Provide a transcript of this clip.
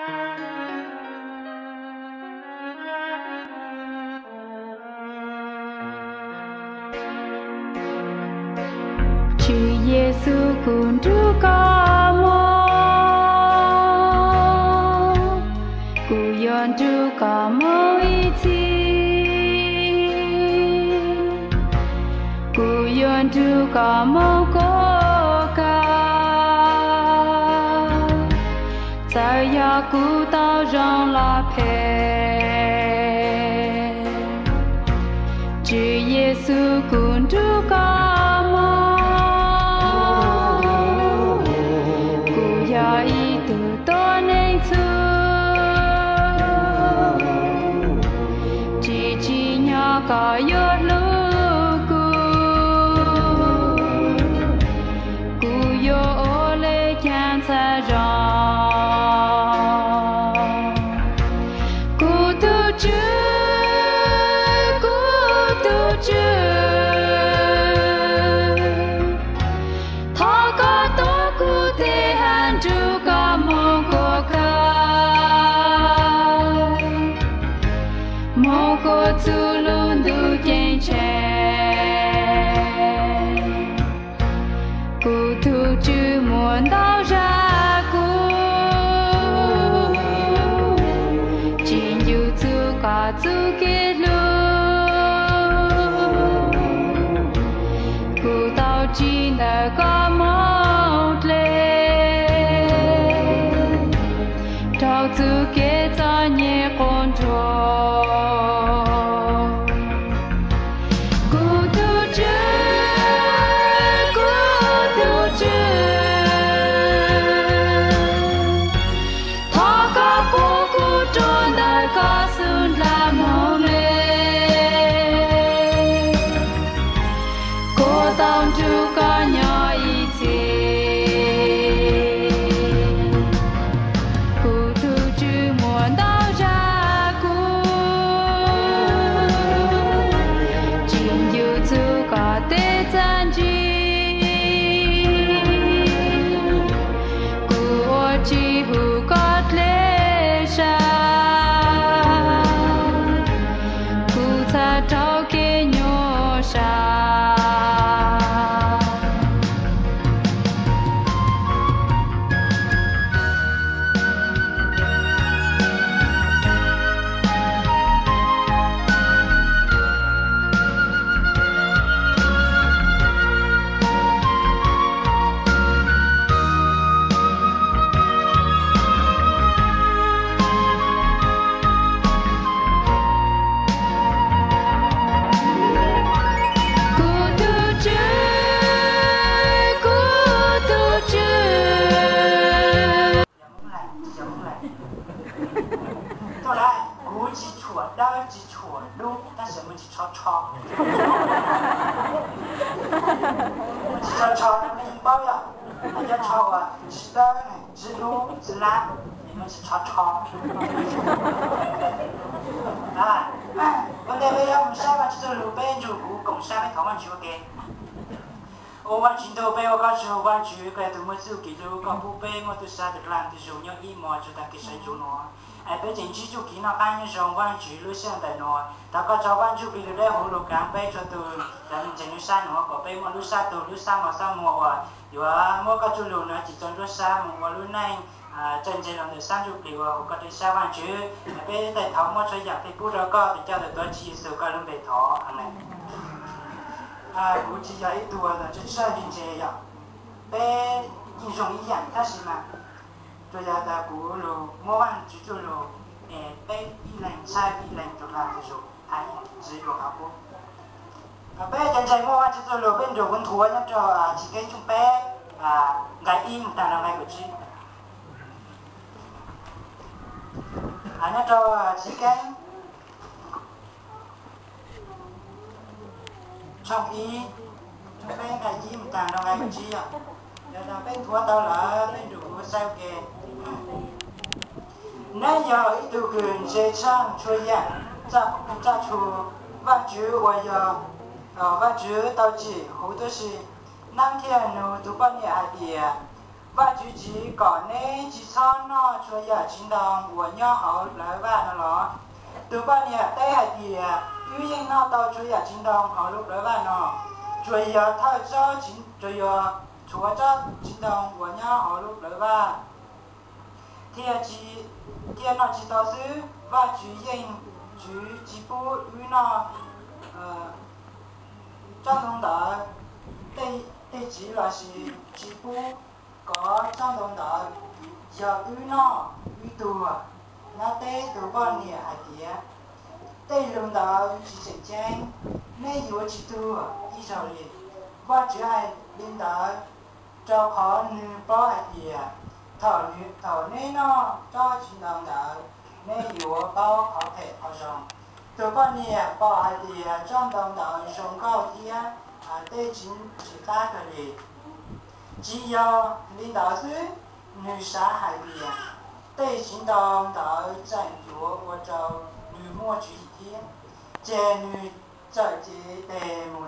Tswv Yexus, kuv nrug koj moog, kuv yuav nrug koj moog ib txhis. Kuv yuav nrug koj moog kuas kawg, txawm yog kuv tau zoo los phem. Tswv Yexus, kuv nrug koj moog, kuv yog ib tug tuab neeg txhum, tsis tsim nyog koj yuav hlub kuv. Kuv yuav ua le caag txhaj zoo? Kuv tug Tswv, kuv tug Tswv, thov koj tuav kuv tes hab nrug koj moog kuas kawg, moog kuas txug lub ntuj ceeb tsheej. Kuv tug Tswv, muaj ntau zag kuv tsis ncu txug koj txuj kev hlub. Kuv tau tsim ntawm koj moog dleg, raug txuj kev txom nyem quas nruag. Kuv tug Tswv, kuv tug Tswv, thov koj pub kuv rua ntawm koj xub ndlaj moog le, kuas tau nrug koj nyob ib txhis. Kuv tug Tswv, muaj ntau zag kuv tsis ncu txug koj tej txaj ntsig. Kuv ua tsis hum koj dlej sab, kuv txhaj raug kev nyuaj sab. Kuv tug Tswv, kuv tug Tswv. Tuaj lawm, kuv tsis tshuam dawb tsis tshuam dub tab sis muaj tsis tsho tsho. Muaj tsis tsho tsho no nej yeej paub yom, cov tsho uas tsis dawb tsis dub tsis lab, muaj tsis tsho tsho. Ua ntej peb yuav mus saib Vajtswv txuj lug, peb nrug kuv koom sab peb thov Vajtswv ua ke. Ua Vajtswv ntuj, peb ua koj tsaug Vajtswv, koj yog tus muaj txuj kev hlub, koj pub peb muaj tug sab tus dlaag tus zug nyob ib hmos txug taag kis sawv ntsug nuav. Es peb tseem ntsib txuj kev noj qaab nyob zoo Vajtswv lub sij hawm ntawm nuav. Thov koj tso Vaj Ntsuj Plig lug dleb huv lug kaav peb txhua tug cov ntseeg lub sab nuav kom peb muaj lub sab tug lub sab hmo sab muag uas yuav muab koj txuj lug nuav tsim txom nruab sab moog ua lub neej txawj ntse los ntawm sab ntsuj plig uas huv koj dlej sab Vajtswv. Peb txhad thov muab txhua yaam peb pub rua koj, tus coj tus tuav Tswv Yexus koj lub npe thov, amees. Kuv tsis yog ib tug uas txawj ntse ntse yom, peb yeej zoo ib yaam tab sis mas tsuas yog tas kuv lug muab Vajtswv txuj lug es peb ib leeg txhawb ib leeg tug dlaag tug zug hab ntxiv dlua qhov qub. Peb cov ntseeg muaj Vajtswv txuj lug peb nrug kuv nthuav nyob rau Chiv Keeb tshooj peb, nqai ib moog taag rau nqai kaum tsib. Nyob rau Chiv Keeb tshooj ib, tshooj peb nqai ib moog taag rau nqai kaum tsib yom. Yog tas peb nthuav tau lawm peb nrug kuv saib ua ke. Neb yog ib tug kws ntse tshaaj txhua yaam, txaj txhua, Vajtswv uas yog, Vajtswv tau tsim huv tib si, nab thiaj nug tus poj niam hais tias, Vajtswv tsis kom neb tsis txhob noj txhua yam txiv ntoo uas nyob hauv plawv vaj no los? Tus poj niam teb hais tias, Wb yeej noj tau txhua yam txiv ntoo hauv lub plawv vaj no, tsuas yog thawj tsob, tsuas yog tshuav tsob txiv ntoo uas nyob hauv lub plawv vaj thiaj noj tsis tau xwb. Vajtswv yeej tsis pub wb noj tsob ntoo ntawd, tej txiv los sis tsis pub kov tsob ntoo ntawd. Yog wb noj, wb tuag. Nab teb tus poj niam hais tias, Tej lus ntawd tsis tseem ceeb. Neb yuav tsis tuag ib zaug li. Vajtswv hais li ntawd rau qhov nws paub hais tias thaum neb noj tsob txiv ntoo ntawd, neb yuav paub qhov phem qhov zoo. Tus poj niam pom hais tias tsob ntoo ntawd zoo nkauj thiab tej txiv qab kawg li. Tsis yog li ntawd xwb, nws xav hais tias tej txiv ntoo ntawd tseem yuav ua rau nws muaj tswv yim thiab, ces nws txawm cev tes mus